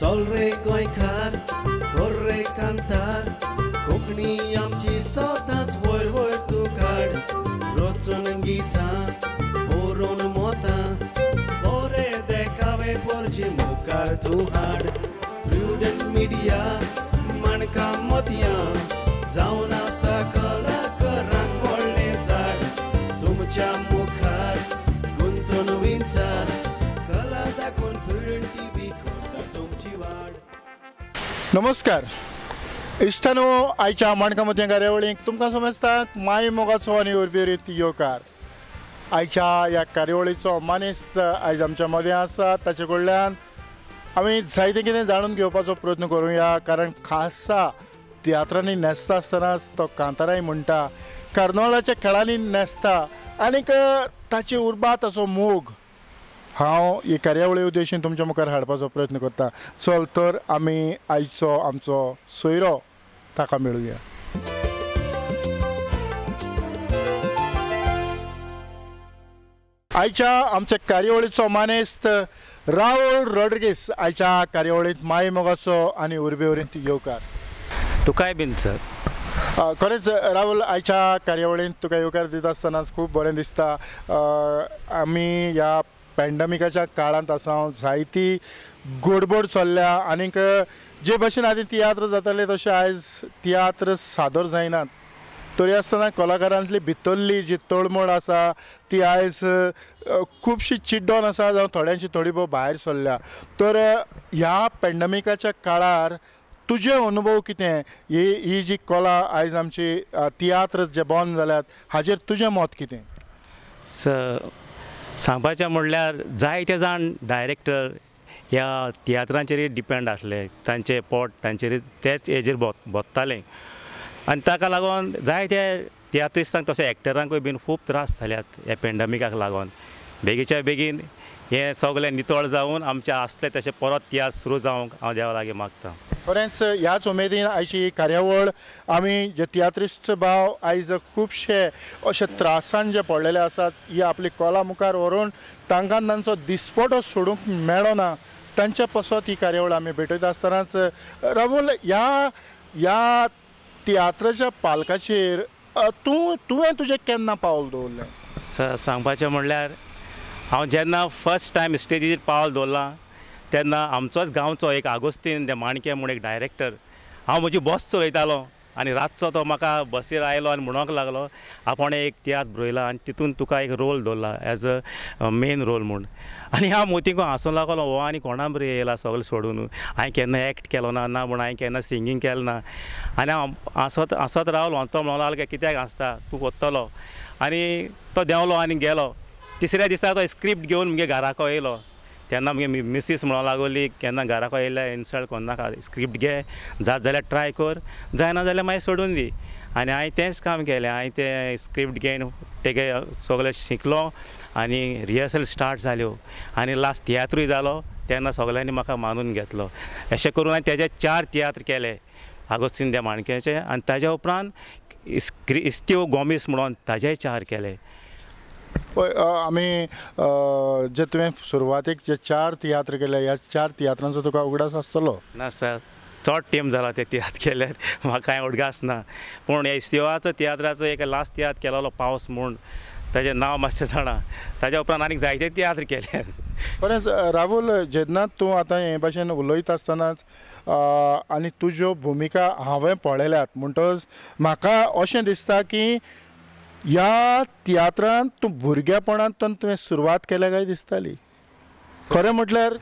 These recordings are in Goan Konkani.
चल रे गोंयकार कर रे कांतार कोंकणी आमची सदांच वयर वयर तूं काड रचून गितां बरोवन मोतां बरे देखावे पोरचे मुखार तूं हाड प्रुडंट मिडिया माणकां मोतयां जावन आसा कलाकारांक व्हडलें झाड तुमच्या मुखार गुंतून विंचार कला दाखोवन प्रुडंट टीव्ही करता तुमची वाड. नमस्कार इश्टानो, आयच्या माणकां मोतयां कार्यावळीक तुमकां समजता माय मोगाचो आनी उर्बेरीत येवकार. आयच्या ह्या कार्यावळीचो मानेस्त आयज आमच्या मदें आसा, ताचे कडल्यान आमी जायतें कितें जाणून घेवपाचो प्रयत्न करुया. कारण खासा तियात्रांनी न्हेसता आसतनाच तो कांताराय म्हणटा, कार्नवालाच्या खेळांनी न्हेसता आनीक ताची उर्बा, ताचो मोग हांव ही कार्यावळी उद्देशून तुमच्या मुखार हाडपाचो प्रयत्न करता. चल तर आमी आयचो आमचो सोयरो ताका मेळुया. आयच्या आमच्या कार्यावळीचो मानेस्त राहुल रॉड्रिगीस आयच्या कार्यावळींत माय मोगाचो आनी उर्बेवरींत येवकार. तुकाय बीन सर. खरेंच राहुल, आयच्या कार्यावळींत तुका येवकार दिता आसतनाच खूब बरें दिसता. आमी ह्या पॅन्डमिकाच्या काळांत आसा, जायती गडबड चल्ल्या आनीक जे भशेन आदी तियात्र जाताले तशें आयज तियात्र सादर जायनात. तरी आसतना कलाकारांतली भितरली जी तळमळ आसा ती आयज खुबशी चिड्डोन आसा, जावं थोड्यांची थोडी भोव भायर सरल्या. तर ह्या पॅन्डमिकाच्या काळार तुजे अनुभव कितें? ही जी कला आयज आमची तियात्र जे बंद जाल्यात हाजेर तुजें मत कितें? सांगपाचें म्हणल्यार जायते जाण डायरेक्टर ह्या तियात्रांचेर डिपेंड आसले, तांचे पोट तांचेर तेच हेजेर भोंवताले आनी ताका लागून जायते तियात्रिस्तांक तशें एक्टरांकूय बीन खूब त्रास जाल्यात ह्या पेंडमिकाक लागून. बेगीच्या बेगीन हें सगळें नितळ जावन आमचें आसलें तशें परत तियात्र सुरू जावंक हांव देवा लागीं मागता. खरेंच ह्याच उमेदीन आयची कार्यावळ आमी जे तियात्रिस्त भाव आयज खुबशे अशे त्रासान जे पडलेले आसात, ही आपली कला मुखार व्हरून तांकां तांचो दिसपटो सोडूंक मेळना, तांच्या पासत ही कार्यावळ आमी भेटयता आसतनाच राहुल, ह्या तियात्राच्या पालकाचेर तुवें तुजें केन्ना पावल दवरलें? सांगपाचें म्हणल्यार हांव जेन्ना फर्स्ट टायम स्टेजीर पावल दवरलां तेन्ना आमचोच गांवचो एक आगोस्तीन दे माणके म्हूण एक डायरेक्टर, हांव म्हजी बस चलयतालो आनी रातचो तो म्हाका बसीर आयलो आनी म्हणूंक लागलो आपणें एक तियात्र बरयला आनी तितून तुका एक रोल दवरला एज अ मेन रोल म्हूण. आनी हांव मोतीको हांसूंक लागलो, हो आनी कोणा बरें येयला सगळें सोडून, हांवें केन्ना एक्ट केलो ना, ना म्हूण हांवें केन्ना सिंगींग केलें ना. आनी हांव हांसत हांसत रावलो. तो म्हणूंक लागलो कित्याक हांसता, तूं वतलो. आनी तो देंवलो आनी गेलो. तिसऱ्या दिसा तो स्क्रिप्ट घेवन मुगे घराको येयलो. तेन्ना मुगे मिसीस म्हणूंक लागली केन्ना घराको येयल्यार इन्सल्ट करनाका, स्क्रिप्ट घे, जात जाल्यार ट्राय कर, जायना जाल्यार मागीर सोडून दी. आनी हांवें तेंच काम केलें. हांवें तें स्क्रिप्ट घेवन तेगे सगळें शिकलो आनी रिहर्सल स्टार्ट जाल्यो आनी लास्ट तियात्रूय जालो. तेन्ना सगळ्यांनी म्हाका मानून घेतलो. अशें करून हांवें तेजे 4 तियात्र केले आगोस्तीन दे माणक्याचे आनी ताज्या उपरांत इस्त्यो गोमीस म्हणून ताजेय 4 केले. पळय आमी जे तुवें सुरवातेक जे 4 तियात्र केले, ह्या 4 तियात्रांचो तुका उगडास आसतलो? ना सर, चड तेंप जाला ते तियात्र केल्यार म्हाका कांय उडगास ना. पूण ह्या इस्त्योवाचो तियात्राचो एक लास्ट तियात्र केलोलो पावस म्हूण, ताजें नांव मातशें जाणा. ताज्या उपरांत आनीक जायते तियात्र केले. खरेंच राहुल, जेन्ना तूं आतां हे भाशेन उलयता आसतनाच आनी तुज्यो भुमिका हांवें पळयल्यात म्हणटकच म्हाका अशें दिसता की ह्या तियात्रांत तूं भुरगेपणांत तुवें सुरवात केल्या काय दिसताली? खरें म्हटल्यार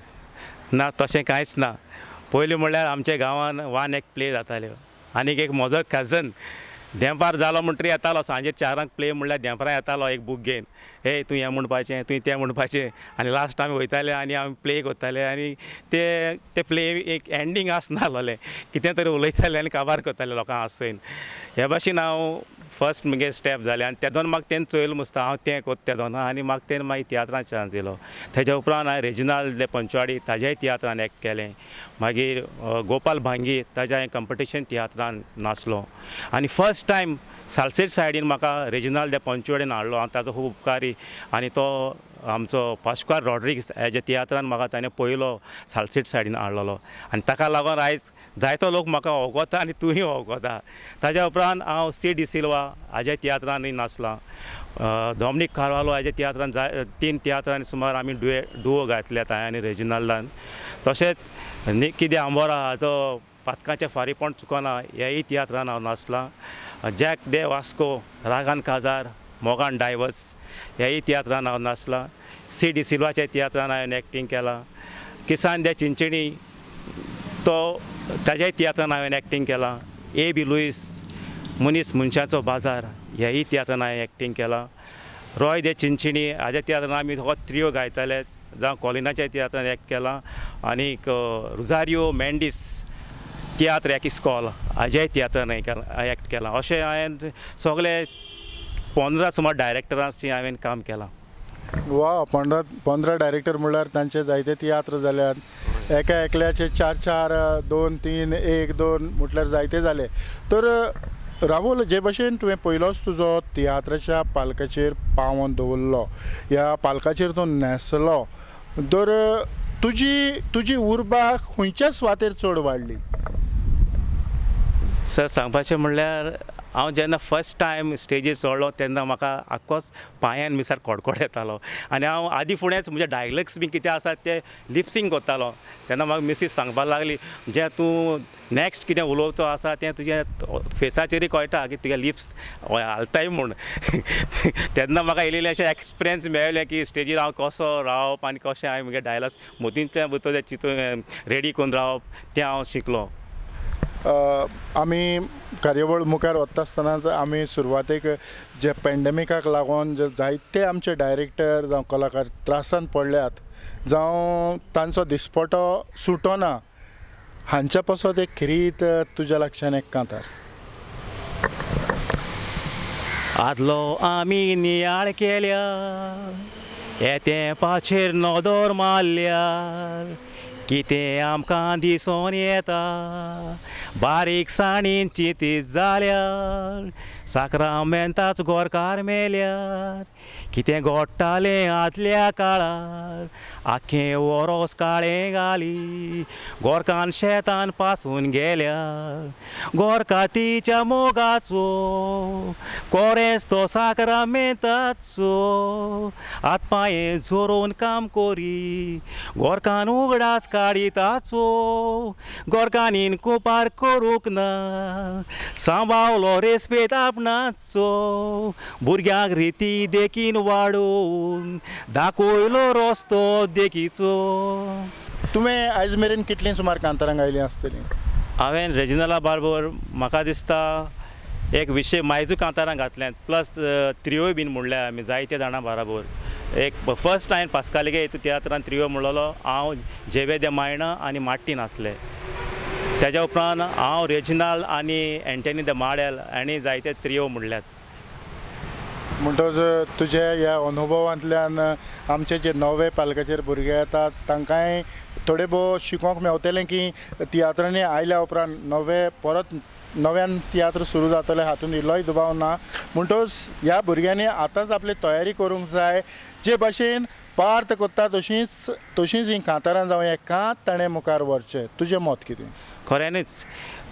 ना, तशें कांयच ना. पयलीं म्हणल्यार आमच्या गांवांत 1 एक प्ले जाताल्यो आनीक एक म्हजो कजन देंपार जालो म्हणटरी येतालो सांजे 4 प्ले म्हणल्यार देंपरां येतालो एक बूक घेवन, हे तूं हें म्हणपाचें, तुवें तें म्हणपाचें. आनी लास्ट आमी वयताले आनी आमी प्ले करताले आनी ते प्ले एक एंडींग आसनासलें, कितें तरी उलयताले आनी काबार करताले लोकांक हांसयन. हे भाशेन हांव फर्स्ट मुगे स्टेप जालें आनी तेदोन म्हाका तेणें चोयलें मुस्ता हांव तें कोत्ता तेदोना आनी म्हाका तेणें मागीर तियात्रान चान्स दिलो. तेज्या उपरांत हांवें रेजिनाल्ड दे पंचवाडी ताज्याय तियात्रान एक्ट केलें. मागीर गोपाल भांगी ताज्या हांवें कंपिटिशन तियात्रान नाचलो आनी फर्स्ट टायम सालसेट सायडीन म्हाका रेजिनाल्ड दे पंचवाडीन हाडलो. हांव ताजो खूब उपकारी आनी तो आमचो पाश्कुआल रॉड्रिग्स हेज्या तियात्रान म्हाका ताणें पयलो सालसेट सायडीन हाडलेलो आनी ताका लागून आयज जायतो लोक म्हाका वळखता आनी तूंय वळखता. ताज्या उपरांत हांव सी डिसिल्वा हाज्या तियात्रांनी नाचलां, डॉमनीक कार्वालो हाज्या तियात्रान जाय 3 तियात्रांनी सुमार आमी डुओ घातल्यात हांवें आनी रेजिनाल्डान. तशेंच निकी दे आंबोरा हाजो पातकाचें फारीपण चुकना ह्याय तियात्रान हांव नाचलां. जॅक दे वास्को रागान काजार मोगान डायवर्स ह्याय तियात्रान हांव नाचलां. सी डिसिल्वाच्या तियात्रान हांवें एक्टींग केलां. किसान दे चिंचिणी तो ताज्याय तियात्रान हांवें एक्टींग केलां. ए बी लुईस मनीस मनशाचो बाजार ह्याय तियात्रान हांवें एक्टींग केलां. रॉय दे चिंचिणी हाज्या तियात्रान आमी हो त्रियो गायताले, जावं कॉलिनाच्या तियात्रान एक्ट केलां. आनीक रुजारियो मेंडीस तियात्र एक इस्कॉल हाज्याय तियात्रान एक्ट केलां. अशें हांवें सगळे 15 सुमार डायरेक्टरांची हांवें काम केलां. वा, 15 डायरेक्टर म्हणल्यार तांचे जायते तियात्र जाल्यात, एका एकल्याचे 4 4 2 3 1 2 म्हटल्यार जायते जाले. तर राहुल, जे भशेन तुवें पयलोच तुजो तियात्राच्या पालकाचेर पावन दवरलो, ह्या पालकाचेर तूं न्हेसलो, तर तुजी उर्बा खंयच्या सुवातेर चड वाडली? सर, सांगपाचें म्हणल्यार हांव जेन्ना फर्स्ट टायम स्टेजीर चडलो तेन्ना म्हाका आख्खोच पांयान मिसार कडकड येतालो आनी हांव आदी फुडेंच म्हजे डायलॉग्स बी कितें आसात ते लिपसिंग करतालो. तेन्ना म्हाका मिसीस सांगपाक लागली, जें तूं नॅक्स्ट कितें उलोवचो आसा तें तुज्या फेसाचेरूय कळटा की तुगे लिप्स हालताय म्हूण. तेन्ना म्हाका इल्लें अशें एक्सपिरियन्स मेळ्ळें की स्टेजीर हांव कसो रावप आनी कशें हांवें म्हगे डायलॉग्स मतींतल्यान भितर ते चिंतून रेडी करून रावप तें हांव शिकलो. आमी कार्यावळ मुखार वता आसतनाच आमी सुरवातेक जे पॅन्डेमिकाक लागून जे जायते आमचे डायरेक्टर जावं कलाकार त्रासान पडल्यात, जावं तांचो दिसपटो सुटना, हांच्या पासत एक खेरीत तुज्या लक्षान एक कांतार. आदलो आमी नियाळ केल्या, येते पाचेर नदर मारल्यार, कितें आमकां दिसोन येता, बारीकसाणीन चिंतीत जाल्यार, साक्रामेंताच गोरकार मेल्यार, कितें घडटालें आदल्या काळार, आख्खें वरोस काळें घाली, गोरकान शेतान पासून गेल्यार, गोरकातीच्या मोगाचो कोरेंस तो साक्रामेंताचो, हात पांये झरोवन काम करी, गोरकान उगडास काडिताचो, गोरकानीन कुपार करूंक ना, सांबावलो रेस्पेद आपणाचो, भुरग्यांक रिती देखीन वाडोवन दाखयलो रस्तो देखीचो. तुवें आयज मेरेन कितलीं सुमार कांतारां गायलीं आसतलीं? हांवें रेजिनाला बारबोर म्हाका दिसता एक विशय मायजू कांतारां घातल्यात, प्लस त्रियोय बीन म्हणल्या आमी जायते जाणां बाराबोर. एक फर्स्ट टायम पास्कालिगे हितून तियात्रान त्रियो म्हणलेलो हांव, जेवे दे मायणा आनी माट्टीन आसले. तेज्या उपरांत हांव रेजिनाल आनी एंटनी the माडेल हांणी जायते त्रियो म्हणल्यात. म्हणटच तुज्या ह्या अनुभवांतल्यान आमचे जे नवे पालकाचेर भुरगे येतात तांकांय थोडे भोव शिकोवंक मेवतलें की तियात्रांनी आयल्या उपरांत नवे परत नव्यान तियात्र सुरू जातले हातूंत इल्लोय दुबाव ना. म्हणटच ह्या भुरग्यांनी आतांच आपली तयारी करूंक जाय, जे भाशेन पार्थ करता तशींच तशींच हीं कांतारां जावं हें कांत ताणें मुखार व्हरचें. तुजें मत कितें? खऱ्यांनीच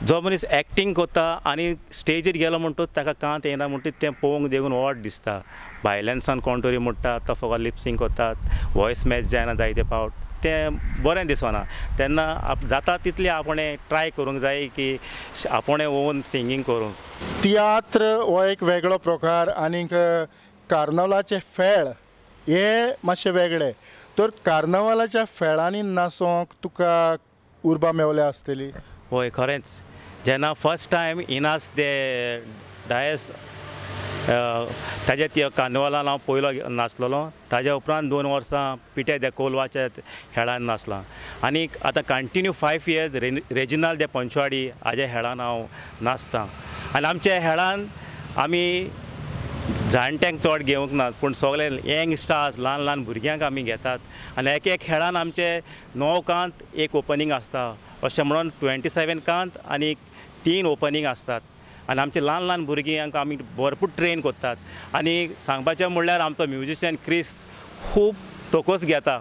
जो मनीस एक्टींग करता आनी स्टेजीर गेलो म्हणटूच ताका कांत येना म्हणटूच तें पळोवंक देखून ओड दिसता. भायल्यान कोण तरी म्हणटा तो फकत लिपसिंग करतात, वॉयस मॅच जायना जायते फावट, तें बरें दिसना. तेन्ना जाता तितलें आपणें ट्राय करूंक जाय की आपणें ओन सिंगींग करूंक. तियात्र हो एक वेगळो प्रकार आनीक कार्नवलाचें फेळ हे मातशें वेगळें. तर कार्नवालाच्या फेळांनी नाचोंक तुका उर्बा मेवल्या आसतली? हय, खरेंच. जेन्ना फर्स्ट टायम इनास दे डायस ताज्या त्या कार्नवालान हांव पयलो नाचलेलो. ताज्या उपरांत 2 वर्सां पिटे दे कोलवाच्या हेळान नाचलां आनी आतां कंटिन्यू 5 इयर्स रेजिनाल दे पंचवाडी हाज्या हेळान हांव नाचतां. आनी आमच्या हेळान आमी जाणट्यांक चड घेवंक ना, पूण सगळे यंग स्टार्स ल्हान ल्हान भुरग्यांक आमी घेतात आनी एक एक खेळान आमचे 9 कांत एक ओपनींग आसता, अशें म्हणून 27 कांत आनी 3 ओपनींग आसतात. आनी आमचे ल्हान ल्हान भुरग्यांक आमी भरपूर ट्रेन करतात. आनी सांगपाचें म्हणल्यार आमचो म्युजिशियन क्रिस खूब तोकोस घेता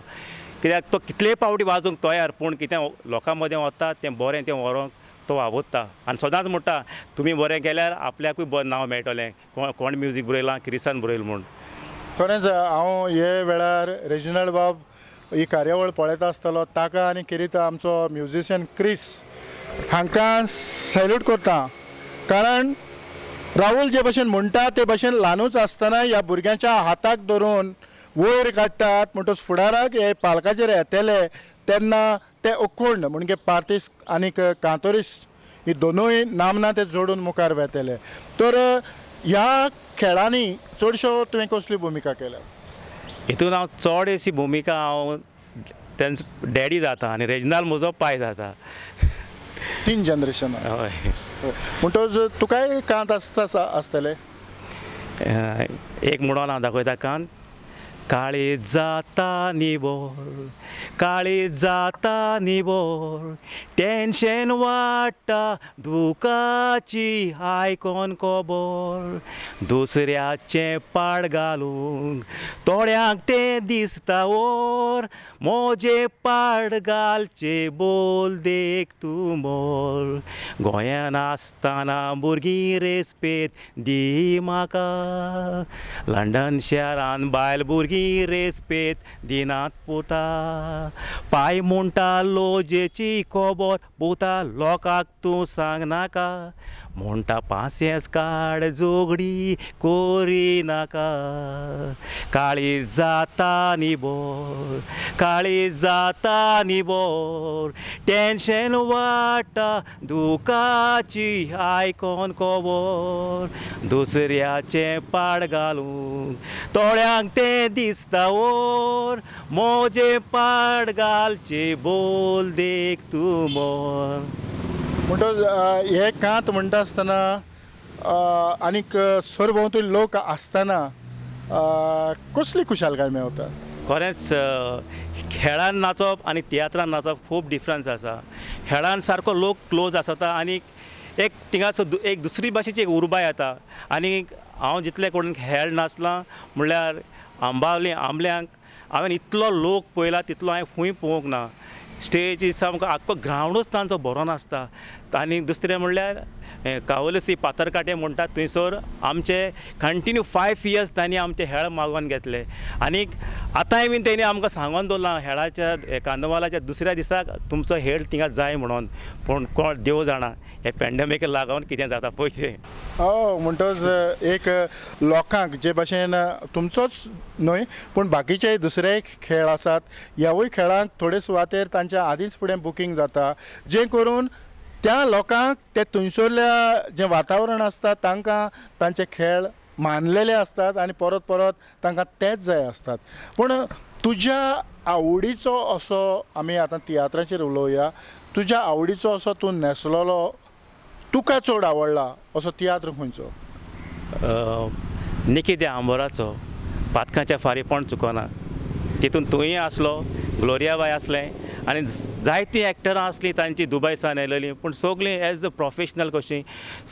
कित्याक तो कितले पावटी वाजोवंक तयार पूण कितें लोकां मदें वता तें बरें तें व्हरोंक तो वावुरता आनी सदांच म्हणटा तुमी बरें केल्यार आपल्याकूय बरें नांव मेळटलें कोण म्युजीक बरयलां क्रिसान बरयलां म्हूण. खरेंच हांव हे वेळार रेजिनाल्ड बाब ही कार्यावळ पळयता आसतलो ताका आनी खेरीत आमचो म्युजिशियन क्रिस हांकां सॅल्यूट करता कारण राहुल जे भशेन म्हणटा ते भशेन ल्हानूच आसतना ह्या भुरग्यांच्या हाताक धरून वयर काडटात म्हणटच फुडाराक हे पालकाचेर येतले तेन्ना ते अखंड म्हणजे पार्तीस आनी कांतोरीस ही दोनूय नामनां ते जोडून मुखार वेतले. तर ह्या खेळांनी चडश्यो तुवें कसली भुमिका केल्या? हितून हांव चड अशी भुमिका हांव तेंचो डॅडी जाता आनी रेजिनाल्ड म्हजो पाय जाता. 3 जनरेशन. हय. म्हणटच तुकाय कांत आसता आसतले? एक म्हणून हांव दाखयता कांत. काळी जाता निबोर काळी जाता निबोर टेन्शन वाडटा दुकाची आयकोन खबर दुसऱ्याचें पाड घालूंक थोड्यांक तें दिसता ओर मोजें पाड घालचें बोल देख तूं मोर गोंयान आसतना भुरगीं रेस्पेद दी म्हाका लंडन शहरान बायल भुरगीं रेस्पेद दिनात पुता पाय म्हणटा लोजेची खबर पुता लोकांक तूं सांग नाका म्हणटा पांसेस काड जोगडी कोरी नाका काळी जाता निबोर काळी जाता निबोर टेन्शन वाडटा दुकाची आयकोन खबर दुसऱ्याचें पाड घालूंक थोड्यांक तें दिसता ओर मोजें पाड घालचें बोल देख तूं मोर. म्हणटच हे कांत म्हणटा आसतना आनीक सरभोंवतणी लोक आसतना कसली खुशालकाय मेवता? खरेंच खेळान नाचप आनी तियात्रान नाचप खूब डिफरन्स आसा. खेळान सारको लोक क्लोज आसता आनी एक थिंगासो एक दुसरी भाशेची एक उर्बा येता आनी हांव जितले करून खेळ नाचलां म्हणल्यार आंबावली आंबल्यांक हांवें इतलो लोक पळयला तितलो हांवें खंय पळोवंक ना. स्टेज सामको आख्खो ग्रावंडूच तांचो भरोन आसता आनी दुसरें म्हणल्यार कावलसी पातरकाटे म्हणटात थंयसर आमचे कंटिन्यू 5 इयर्स तांणी आमचे हेळ मागोवन घेतले आनी आतांय बीन तेणी आमकां सांगोन दवरलां हेळाच्या कार्नवालाच्या दुसऱ्या दिसाक तुमचो हेळ थिंगा जाय म्हणून पूण कोण देव जाणा हे पॅन्डेमीक लागून कितें जाता पळय तें. हय म्हणटच एक लोकांक जे भशेन तुमचोच न्हय पूण बाकीचे दुसरेय खेळ आसात ह्यावूय खेळांक थोडे सुवातेर तांच्या आदींच फुडें बुकींग जाता जें करून त्या लोकांक ते थंयसरल्या जें वातावरण आसता तांकां तांचे खेळ मानलेले आसतात आनी परत परत तांकां तेच जाय आसतात. पूण तुज्या आवडीचो असो आमी आतां तियात्राचेर उलोवया तुज्या आवडीचो असो तूं न्हेसलेलो तुका चड आवडला असो तियात्र खंयचो? निकी दे आंबोराचो पातकांच्या फारीपण चुकोना तितून तूंय आसलो ग्लोरियाबाय आसलें आनी जायतीं एक्टरां आसलीं तांची दुबय सान आयलेलीं पूण सगळीं एज अ प्रोफेशनल कशीं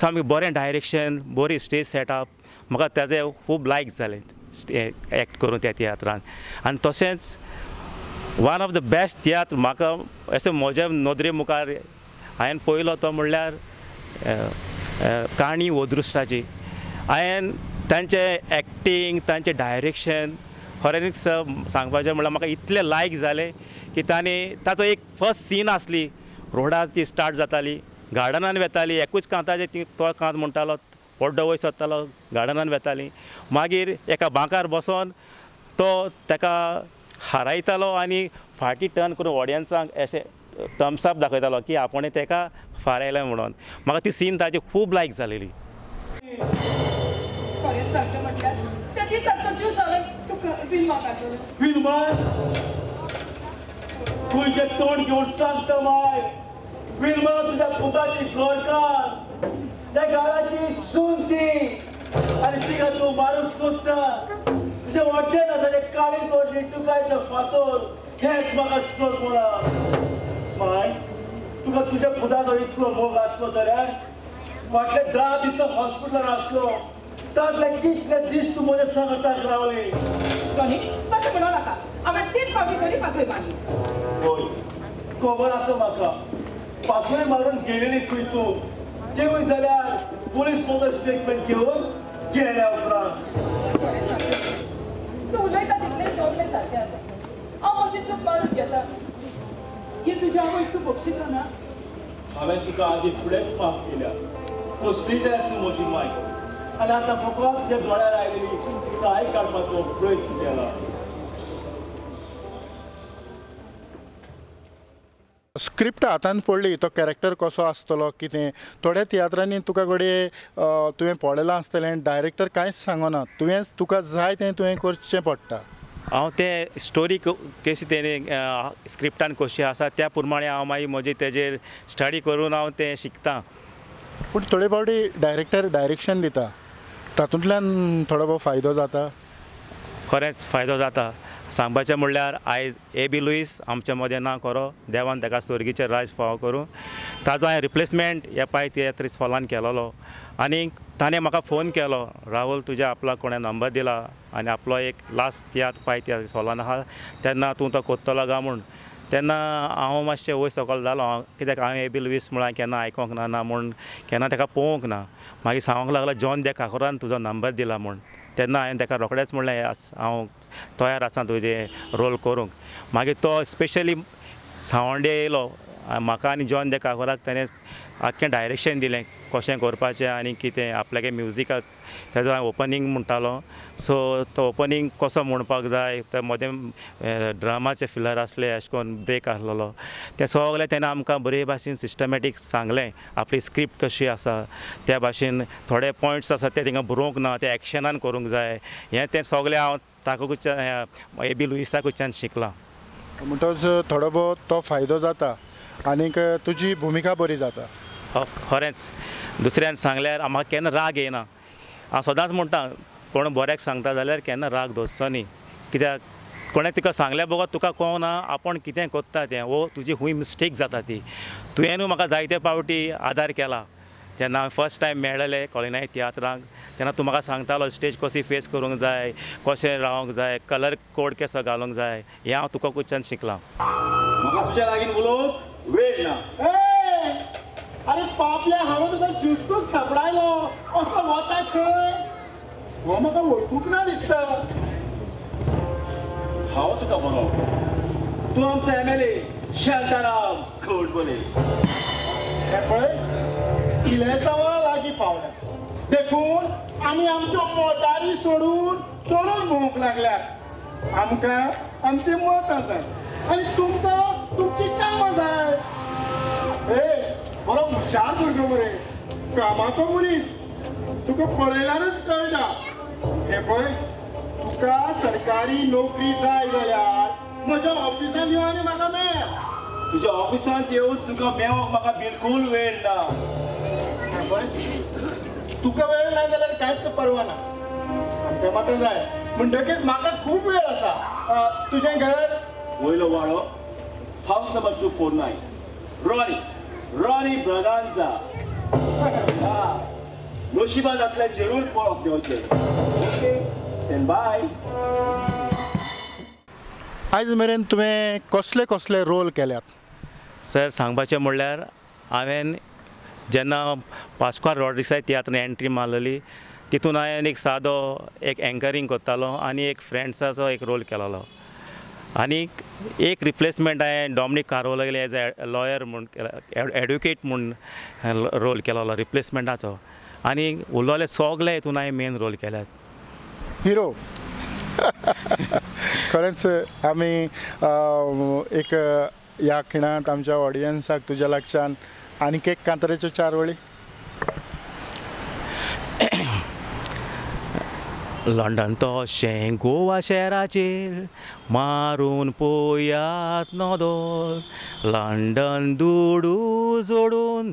सामकें बरें डायरेक्शन बरी स्टेज सेटअप म्हाका ताजें खूब लायक जालें एक्ट करून त्या तियात्रान. आनी तशेंच वन ऑफ the best तियात्र म्हाका अशें म्हज्या नदरे मुखार हांवें पळयलो तो म्हणल्यार काणी अदृश्टाची. हांवें तांचें एक्टींग तांचें डायरेक्शन खऱ्यांनीच सांगपाचें म्हणल्यार म्हाका इतलें लायक जालें की तांणी ताचो एक फर्स्ट सीन आसली रोडार ती स्टार्ट जाताली गार्डनान वेताली एकूच कांताचेर ती तो कांत म्हणटालो पड्डो वयर सरतालो गार्डनान वेताली मागीर एका बांकार बसोन तो ताका हारायतालो आनी फाटीं टर्न करून ऑडियन्सांक अशें थम्स अप दाखयतालो की आपणें ताका फारायलें म्हणून. म्हाका ती सीन ताजी खूब लायक जालेली. खरें सांगचें म्हटल्यार त्या दिसा तो ज्यूस हांवें तुका विलमा काडलेलो. विलमा तुजें तोंड घेवन सांगता माय विलमा तुज्या पुताची घरकार त्या घराची सून ती आनी तिका तूं मारूंक सोदता तुज्या वाटेन आसा तें काळी सोडली तुकायचो फातोर हेंच म्हाका सोद म्हणा. माय तुका तुज्या पुताचो इतलो मोग आसलो जाल्यार फाटले 10 दीस हॉस्पिटलान आसलो तातले कितले दीस तूं म्हज्या सांगाताक रावली. आनी तशें म्हणो नाका. हांवें 3 फावटी तरी पासय मारली. हय खबर आसा म्हाका. पासय मारून गेलेली खंय तूं. तेवूय जाल्यार पुलीस म्हजो स्टेटमेंट घेवन गेल्या उपरांत. तूं उलयता तितलें सगळें सारकें आसा. हांव म्हजी चूक मारून घेता. हे तुज्या आवयक तूं बक्षिचो ना. हांवें तुका आदी फुडेंच माफ केल्या. कसली जाल्यार तूं म्हजी माय. आनी आतां फकत तुज्या दोळ्यार आयलेली साय काडपाचो प्रयत्न केला. स्क्रिप्ट हातान पडली तो कॅरेक्टर कसो आसतलो कितें थोड्या तियात्रांनी तुका घडये तुवें पळयलां आसतलें डायरेक्टर कांयच सांगना तुवें तुका जाय तें तुवें करचें पडटा. हांव ते स्टोरी कशी तेणी स्क्रिप्टान कशी आसा त्या प्रमाणे हांव मागीर म्हजे तेजेर स्टडी करून हांव तें शिकतां. पूण थोडे फावटी डायरेक्टर डायरेक्शन दिता तातूंतल्यान थोडो भोव फायदो जाता. खरेंच फायदो जाता. सांगपाचें म्हणल्यार आयज ए बी लुईस आमच्या मदें ना खरो, देवान ताका स्वर्गीचें राज फावो करूं. ताजो हांवें रिप्लेसमेंट ह्या पाय तियात्रीस हॉलान केलोलो आनी ताणें म्हाका फोन केलो, राहुल तुज्या आपल्याक कोणें नंबर दिला आनी आपलो एक लास्ट तियात्र पाय तियात्रीस हॉलान आहा तेन्ना तूं तो कोत्तलो गा म्हूण. तेन्ना हांव मातशें वयर सकयल जालो कित्याक हांवें ए बी लुईस म्हळ्यार केन्ना आयकोंक ना ना म्हूण केन्ना ताका पळोवंक ना. मागीर सांगूंक लागलो जॉन दे काकोरान तुजो नंबर दिला म्हूण. तेन्ना हांवें ताका रोखडेंच म्हणलें हांव तयार आसा तुजें रोल करूंक. मागीर तो स्पेशली सांवड्डे येयलो म्हाका आनी जॉन दे काकोराक ताणें आख्खें डायरेक्शन दिलें कशें करपाचें आनी कितें आपल्यागे म्युजिकाक. तेजो हांव ओपनींग म्हणटालो सो तो ओपनींग कसो म्हणपाक जाय, ते मदें ड्रामाचे फिलर आसले अशें करून ब्रेक आसलेलो तें सगळें तेणें आमकां बरे भाशेन सिस्टमॅटीक सांगलें. आपली स्क्रिप्ट कशी आसा त्या भाशेन थोडे पॉयंट्स आसा ते थिंगा बरोवंक ना ते एक्शनान करूंक जाय. हें तें सगळें हांव ताका कडच्यान ए बी लुईसा कडच्यान शिकलां. म्हणटच थोडो भोव तो फायदो जाता आनीक तुजी भुमिका बरी जाता. खरेंच दुसऱ्यान सांगल्यार म्हाका केन्ना राग येना. हांव सदांच म्हणटा कोण बऱ्याक सांगता जाल्यार केन्ना राग दवरचो न्ही, कित्याक कोणें तुका सांगल्या बगर तुका कळना आपूण कितें करता तें वो तुजी खूंय मिस्टेक जाता ती. तुवें न्हू म्हाका जायते फावटी आदार केला. जेन्ना हांवें फर्स्ट टायम मेळ्ळें कॉलिनाय तियात्रांक तेन्ना तूं म्हाका सांगतालो स्टेज कशी फेस करूंक जाय, कशें रावंक जाय, कलर कोड कसो घालूंक जाय. हें हांव तुका कडच्यान शिकलां. म्हाका तुज्या लागीं उलोवंक वेळ ना. अरे पापल्या हांवें तुका ज्युस्तूच सापडायलो असो वता खंय हो म्हाका वळखूंक ना दिसता. हांव तुका बरो तूं आमचो MLA Shantaram Godbole. हें पळय इलेसांवां लागीं पावल्या देखून आमी आमच्यो मोटारी सोडून चलून भोंवंक लागल्यात. आमकां आमचीं मतां जाय आनी तुमकां तुमचीं कामां जाय. ए बरो हुशार भुरगो मरे, कामाचो मनीस, तुका पळयल्यारच कळटा. हें पळय तुका सरकारी नोकरी जाय जाल्यार म्हज्या ऑफिसांत यो आनी म्हाका मेळ. तुज्या ऑफिसांत येवन तुका मेळोंक म्हाका बिलकूल वेळ ना. हें पळय तुका वेळ ना जाल्यार कांयच परवा ना. आमकां म्हाका जाय म्हणटकीच म्हाका खूब वेळ आसा. तुजें घर वयलो वाडो, हावस नंबर 249, रॉनी रॉनी ब्रागांझा. नशिबान जातल्यार जरूर पळोवंक मेवचें. Okay then bye. आयज मेरेन तुवें कसले कसले रोल केल्यात? सर सांगपाचें म्हणल्यार हांवें जेन्ना पास्कुआल रॉड्रिग्सा तियात्रान एंट्री मारलेली तितून हांवें एक सादो एक एंकरींग करतालो आनी एक फ्रेंड्साचो एक रोल केलोलो. आनी एक रिप्लेसमेंट हांवें डॉमनीक कार्वोलो एज अ लॉयर म्हूण एडवोकेट म्हूण रोल केलोलो रिप्लेसमेंटाचो. आनी उरलेले सगळे हितून हांवें मेन रोल केल्यात. हिरो. खरेंच आमी एक ह्या खिणांत आमच्या ऑडियन्साक तुज्या लागच्यान आनीक एक कांतरेच्यो 4 वळी. लंडन तशें गोवा शहराचेर मारून पोयात नदर, लंडन दुडू जोडून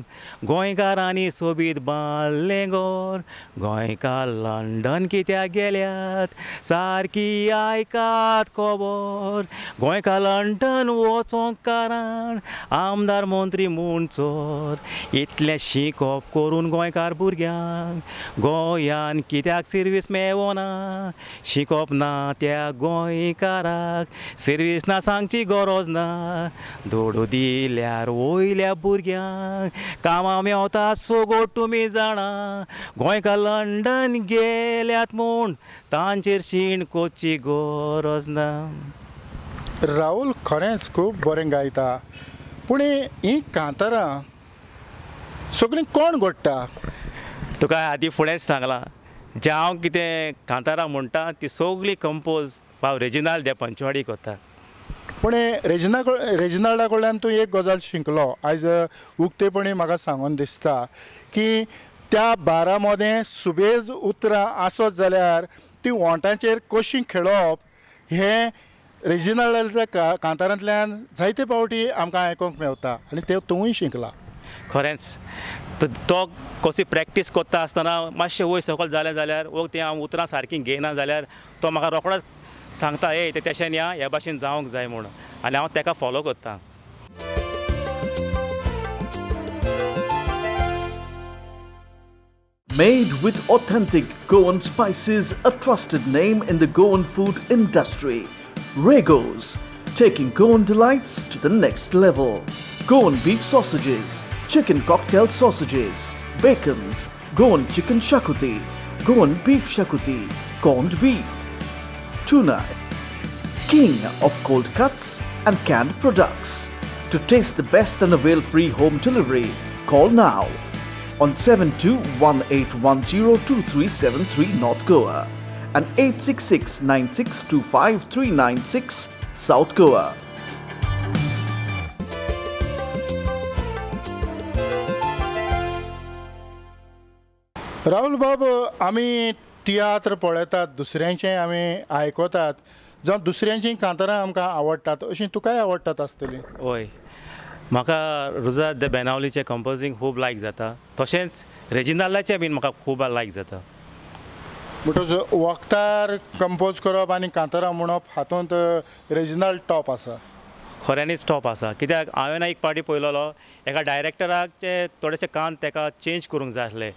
गोंयकारांनी सोबीत बांदलें घर, गोंयकार लंडन कित्याक गेल्यात सारकी आयकात खबर, गोंयकार लंडन वचोंक कारण आमदार मंत्री म्हूण चोर, इतलें शिकप करून गोंयकार भुरग्यांक गोंयान कित्याक सिर्वीस मेवना, जाणा, शिकोप ना त्या गोंयकाराक सर्वीस ना सांगची गरज ना, दोडू दिल्यार वयल्या भुरग्यांक कामां मेवता सगळो तुमी जाणा, गोंयकार लंडन गेल्यात म्हूण तांचेर शीण कोची गरज ना. राहुल खरेंच खूब बरें गायता, पूण ही कांतारां सगळीं कोण घडटा? तुका आदी फुडेंच सांगलां, जें हांव कितें कांतारां म्हणटा ती सगळी कंपोज भाव रेजिनाल्ड दे पंचवाडी करता. पूण रेजिनाल्डा कडल्यान तूं एक गजाल शिकलो आयज उक्तेपणी म्हाका सांगून दिसता की त्या बारा मदें सुबेज उतरां आसत जाल्यार ती ओंठांचेर कशी खेळप हें रेजिनाल्डाच्या कांतारांतल्यान जायते फावटी आमकां आयकूंक मेवता आनी तें तूंय शिकला. खरेंच तो कशी प्रॅक्टीस करता आसतना मातशें वयर सकयल जालें जाल्यार वो तें हांव उतरां सारकीं घेयना जाल्यार तो म्हाका रोखडोच सांगता, ए तें तशें न्ही आं, ह्या भाशेन जावंक जाय म्हूण, आनी हांव ताका फॉलो करता. Made with authentic Goan spices, a trusted name in the Goan food industry, Regos, taking Goan delights to the next level. Goan beef sausages, chicken cocktail sausages, bacons, Goan chicken shakuti, Goan beef shakuti, corned beef, tuna, king of cold cuts and canned products. To taste the best and avail free home delivery, call now on 7218102373 North Goa and 866-9625-396 South Goa. Rahul बाब, आमी तियात्र पळयतात, दुसऱ्यांचें आमी आयकतात, जावं दुसऱ्यांचीं कांतारां आमकां आवडटात, अशीं तुकाय आवडटात आसतलीं? हय, म्हाका रुजा the बेनावलीचें कंपोजींग खूब लायक जाता, तशेंच रेजिनाल्डाचें बीन म्हाका खूब लायक जाता. म्हणटकच वखदार कंपोज करप आनी कांतारां म्हणप हातूंत रेजिनाल्ड टॉप आसा. खऱ्यांनीच टॉप आसा, कित्याक हांवें एक पार्टी पळयलेलो एका डायरेक्टराक ते थोडेशे कान ताका चेंज करूंक जाय आसले.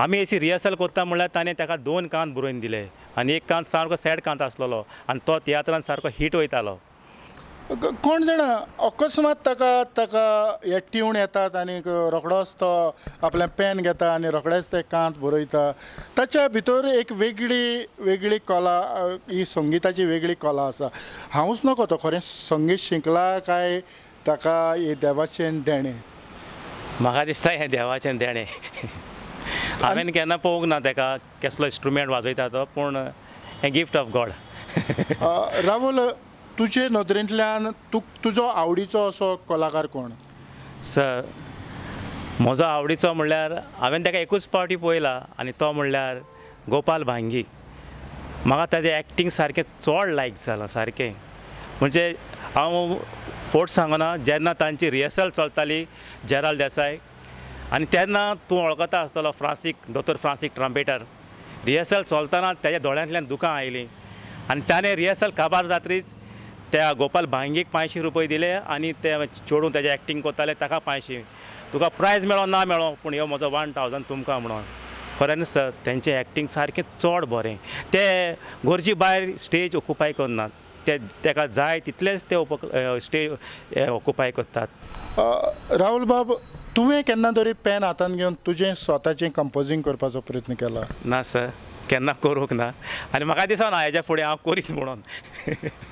आमी एसी रिहर्सल करता म्हणल्यार ताणें ताका दोन कान बरोवन दिले आनी एक कान सारको सॅड कांत आसलेलो आनी तो तियात्रान सारको हीट वयतालो. कोण जाणा अकस्मात ताका ताका हे ट्यून येतात आनी रोखडोच तो आपलें पेन घेता आनी रोखडेच ते कांत बरयता. ताच्या भितर एक वेगळी वेगळी कला, ही संगिताची वेगळी कला आसा. हांवूच नको तो खरें संगीत शिकला काय ताका हे देवाचें देणें? म्हाका दिसता हें देवाचें देणें. हांवें केन्ना पळोवंक ना ताका कसलो इंस्ट्रुमेंट वाजयता तो, पूण हें गिफ्ट ऑफ गॉड. राहुल, तुजे नदरेंतल्यान तुजो आवडीचो असो कलाकार कोण? सर, म्हजो आवडीचो म्हणल्यार हांवें ताका एकूच पावटी पळयला आनी तो म्हणल्यार गोपाल भांगी. म्हाका ताजें एक्टींग सारकें चड लायक जालां, सारकें म्हणजे हांव फोट सांगना, जेन्ना तांची रिहर्सल चलताली जेराल्ड देसाय आनी तेन्ना तूं वळखता आसतलो फ्रांसीक, दोतोर फ्रांसीक ट्रम्पेटर, रिहर्सल चलतना ताज्या दोळ्यांतल्यान दुकां आयलीं आनी ताणें रिहर्सल काबार जात्रीच त्या गोपाल भांगीक 500 रुपये दिले आनी ते चेडूं ताजें एक्टींग करताले ताका 500, तुका प्रायज मेळो ना मेळो पूण ह्यो म्हजो 1000 तुमकां म्हणून. खऱ्यांनीच सर, तेंचें एक्टींग सारकें चड बरें. ते गरजे भायर स्टेज ऑक्युपाय करनात, ते ताका जाय तितलेंच ते स्टेज ऑक्युपाय करतात. राहुल बाब, तुवें केन्ना तरी पेन हातान घेवन तुजें स्वताचें कंपोजींग करपाचो प्रयत्न केला? ना सर, केन्ना करूंक ना आनी म्हाका दिसना हेज्या फुडें हांव करीत म्हणून.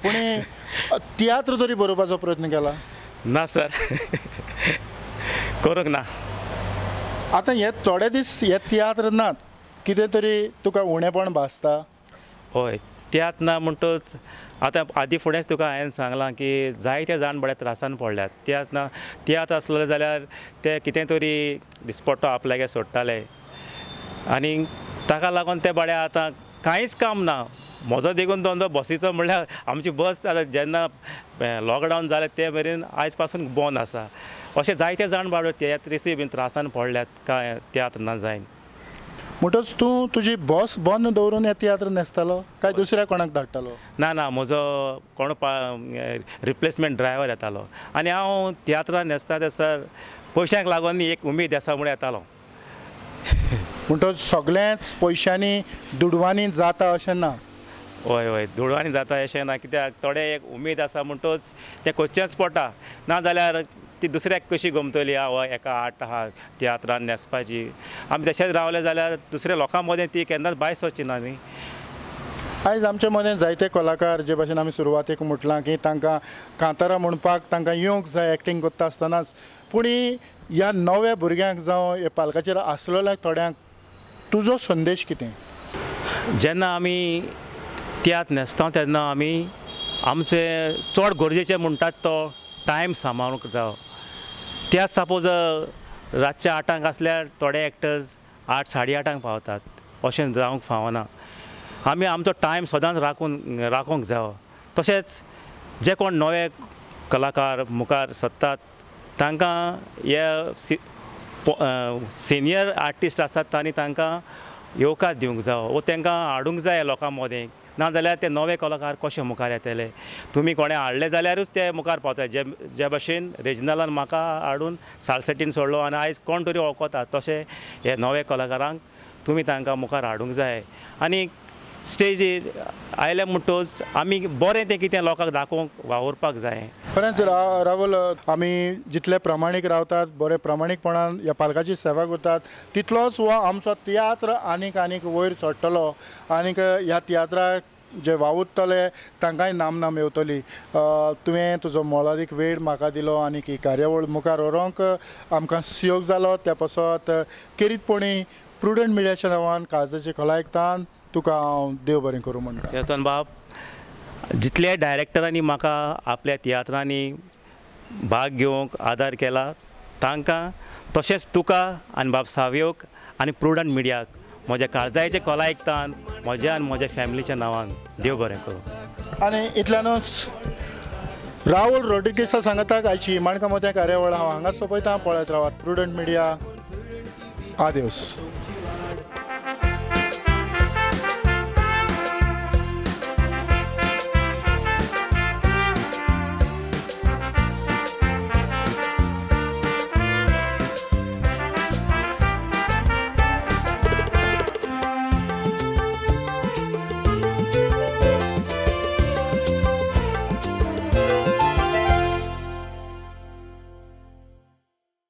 पूण तियात्र तरी बरोवपाचो प्रयत्न केला? ना सर, करूंक ना. आतां हे थोडे दीस हे तियात्र नात, कितें तरी तुका उणेपण भासता? हय, तियात्र ना म्हणटच आतां आदी फुडेंच तुका हांवें सांगलां की जायते जाण बऱ्या त्रासान पडल्यात. तियात्र ना, तियात्र आसलेले जाल्यार ते कितें तरी दिसपट्टो आपल्यागे सोडटाले आनी ताका लागून ते बडे आतां कांयच काम ना. म्हजो देखून धंदो बसीचो म्हणल्यार आमची बस आतां जेन्ना लॉकडावन जालें ते मेरेन आयज पासून बंद आसा. अशें जायते जाण बाबडे तियात्रिसूय बीन त्रासान पडल्यात कांय तियात्र ना जायन. म्हणटच तूं तुजी बस बंद दवरून हे तियात्र न्हेसतालो काय दुसऱ्या कोणाक धाडटालो? ना ना, म्हजो कोण रिप्लेसमेंट ड्रायवर येतालो आनी हांव तियात्रान न्हेसता ते सर पयशांक लागून एक उमेद आसा म्हूण येतालो. म्हणटच सगळेंच पयशांनी दुडवांनी जाता अशें ना. हय हय, दुडवांनी जाता अशें ना, कित्याक थोडे एक उमेद आसा म्हणटच तें करचेंच पडटा, ना जाल्यार ती दुसऱ्याक कशी गमतली. हय एका आर्ट आहा तियात्रान न्हेसपाची, आमी तशेंच रावले जाल्यार दुसऱ्या लोकां मदें ती केन्नाच भायर सरची ना न्ही. आयज आमचे मदें जायते कलाकार जे भाशेन आमी सुरवातेक म्हटलां की तांकां कांतारां म्हणपाक तांकां येवंक जाय एक्टींग करता आसतनाच, पूण ह्या नव्या भुरग्यांक जावं ह्या पालकाचेर आसलेल्या थोड्यांक तुजो संदेश कितें? जेन्ना आमी तियात्र न्हेसता तेन्ना आमी आमचे चड गरजेचें म्हणटात तो टायम सांबाळूंक जावो. तियात्र सपोज रातच्या 8 आसल्यार थोडे एक्टर्स 8 साडे 8 पावतात, अशें जावंक फावना. आमी आमचो टायम सदांच राखूंक जावो. तशेंच जे कोण नवे कलाकार मुखार सरतात तांकां हे सिनियर आर्टिस्ट आसात तांणी तांकां येवकार दिवंक जावो वो तांकां हाडूंक जाय लोकां मदें, ना जाल्यार ते नवे कलाकार कशे मुखार येतले. तुमी कोणें हाडले जाल्यारूच ते मुखार पावता. जे जे भाशेन रेजिनालान म्हाका हाडून सालसेटीन सोडलो आनी आयज कोण तरी वळखता, तशें हे नवे कलाकारांक तुमी तांकां मुखार हाडूंक जाय. आनी स्टेजीर आयले म्हणटच आमी बरें तें कितें लोकांक दाखोवंक वावुरपाक जाय. खरेंच राहुल, आमी जितले प्रामाणीक रावतात, बरे प्रामाणीकपणान ह्या पालकाची सेवा करतात, तितलोच हो आमचो तियात्र आनीक आनीक वयर चडटलो आनीक ह्या तियात्राक जे वावुरतले तांकांय नामना मेवतली. तुवें तुजो मोलादीक वेळ म्हाका दिलो आनीक ही कार्यावळ मुखार व्हरूंक आमकां सहयोग जालो, त्या पासत खेरीतपणी प्रुडंट मिडियाच्या नांवान काळजाची खोलायकतान तुका हांव देव बरें करूं म्हणटा. चेतन बाब, जितले डायरेक्टरांनी म्हाका आपल्या तियात्रांनी भाग घेवंक आदार केला तांकां, तशेंच तुका आनी बाब सावयोक आनी प्रुडंट मिडियाक म्हज्या काळजाचे खोलायकतान म्हज्या आनी म्हज्या फॅमिलीच्या नांवान देव बरें करूं. आनी इतल्यानूच राहुल रोड्रिगीसा सांगताक आयची माणकां मोत्या कार्यावळ हांव हांगा सोंपयता. पळयत रावात प्रुडंट मिडिया. आदेस.